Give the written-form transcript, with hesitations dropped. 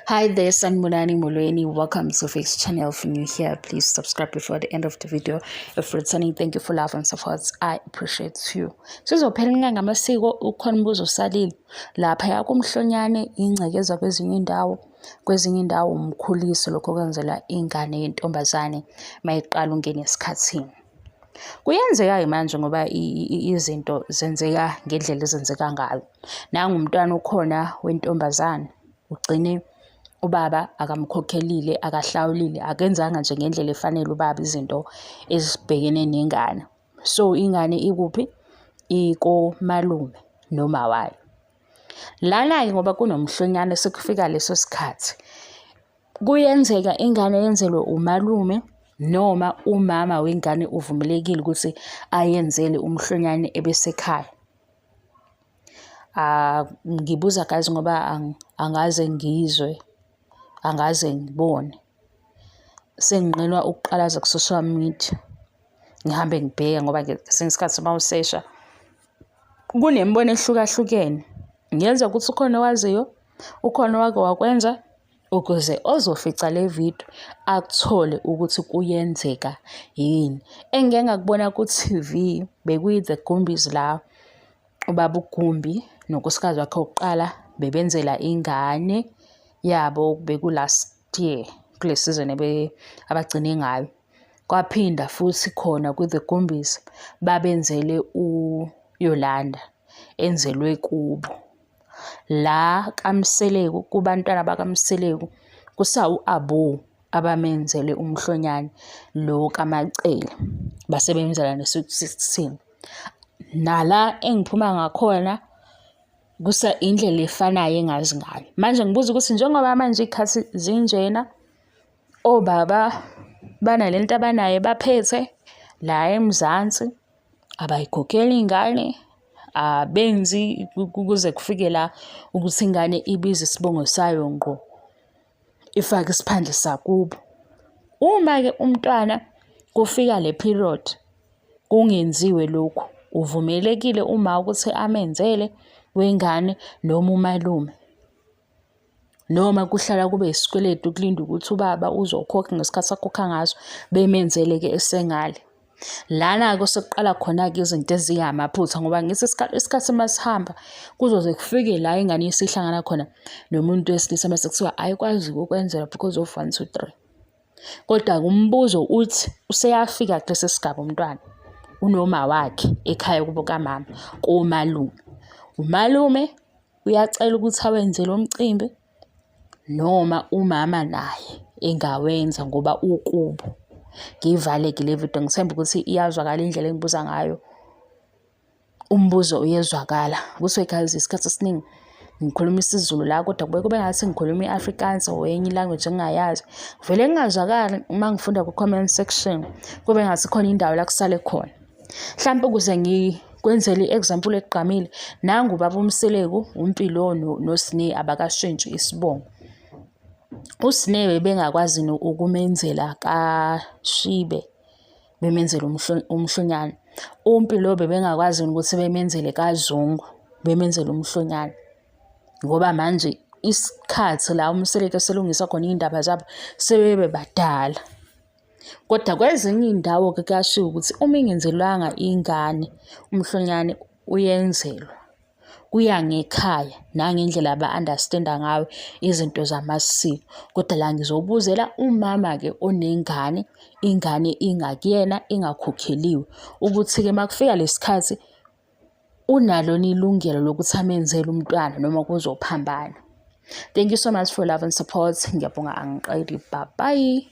Hi there, Sanibonani Molweni. Welcome to Face Channel. If you're new here, please subscribe before the end of the video. If returning, thank you for love and support. I appreciate you. Sizophela ngamasiko ukhona umbuzo osalile. Laphaya kumhlonyane ingcekeza kwezinye indawo, kwezinye indawo umkhuliso lokho kwenzela ingane yentombazane mayiqala ungena esikhathini. Kuyenzeka-ke manje ngoba izinto zenzeka ngendlela ezenzeka ngayo. Nangu umntwana ukhona wentombazane, ugcine ubaba akamkhokhelile, akahlawulile, akenzanga nje ngendlela efanele ubaba izinto ezibhekene nengane. So ingane ikuphi? Ikomalume noma wayo. Lana-ke ngoba kunomhlonyane sekufika leso sikhathi, kuyenzeka ingane yenzelwe umalume noma umama wengane uvumelekile ukuthi ayenzele umhlonyane ebesekhaya. Ah, ngibuza guys ngoba angaze ngizwe, angaze ngibone. Senginqenwa ukuqalaza ku-social media, ngihambe ngibheke ngoba ngesinye isikhathi uma usesha kunemibono ehlukahlukene. Ngenzeka ukuthi ukhona owaziyo, ukhona owake wakwenza ukuze ozofica le video akuthole ukuthi kuyenzeka yini. Engike ngakubona ku-TV bekuyi-The Gumbis la ubaba uGumbi nonkosikazi wakhe wokuqala bebenzela ingane yabo beku-last year kule season abagcine ngayo. Kwaphinda futhi khona kwi-The Gumbis babenzele uYolanda enzelwe kubo. La kaMseleku kubantwana bakaMseleku kusawu-Abu abamenzele umhlonyane lo kaMaCele basebenzela ne-Sweet 16. Nala engiphuma ngakhona kusa indlela efanayo engazi ngayo. Manje ngibuza ukuthi njengoba manje iy'khathi zinjena obaba banalento abanayo baphethe la eMzansi abayikhokheli iy'ngane, abenzi kuze kufike la ukuthi ingane ibize isibongo sayo ngqo, ifake isiphandle sakubo. Uma-ke umntwana kufika le period kungenziwe lokhu, uvumelekile uma ukuthi amenzele wengane noma umalume. Noma kuhlala kube isikweletu kulindwe ukuthi ubaba uzokhokha ngesikhathi akhokha ngaso, bemenzele-ke esengale. Lana-ke osekuqala khona-ke izinto ezingamaphutha ngoba ngithi isikhathi uma sihamba kuzoze kufike la ingane isihlangana khona nomuntu wesilisa mase kuthiwa ayikwazi ukwenzela because of one, two, three. Kodwa-ke umbuzo uthi useyafika kulesi sigaba umntwana unoma wakhe ekhaya kubo kamama komalume. Umalume uyacela ukuthi awenze lo mcimbi noma umama naye engawenza ngoba ukubo. Ngiyivale-ke le video ngithemba ukuthi iyazwakala indlela engibuza ngayo. Umbuzo uyezwakala. Kusuke guys isikhathi esiningi ngikhuluma isiZulu la kodwa kube kube ngathi ngikhuluma i-Afrikaans or enye i-language engingayazi. Vele kungazwakali uma ngifunda ku-comment section kube ngathi khona indawo la kusale khona. Hlampe ukuze ngikwenzele i-example egqamile, nangu ubaba uMseleku, uMpilo noSne abakashintshi isibongo. USne bebengakwazi ukumenzela kaShibe, bemenzele umhlonyane. UMpilo bebengakwazi ukuthi bemenzele kaZungu, bemenzele umhlonyane. Ngoba manje isikhathi la uMseleku eselungisa khona iy'ndaba zabo sebebe badala. Kodwa kwezinye iy'ndawo-ke kuyashiwo ukuthi uma ingenzelwanga ingane umhlonyane uyenzelwa. Kuya ngekhaya nangendlela aba-understand-a ngayo izinto zamasiko. Kodwa la ngizobuzela umama-ke onengane, ingane ingakuyena ingakhokheliwe, ukuthi-ke uma kufika lesi khathi unalo yini ilungelo lokuthi amenzele umntwana noma kuzophambana. Thank you so much for love and support. Ngiyabonga angiqedi. Bye bye.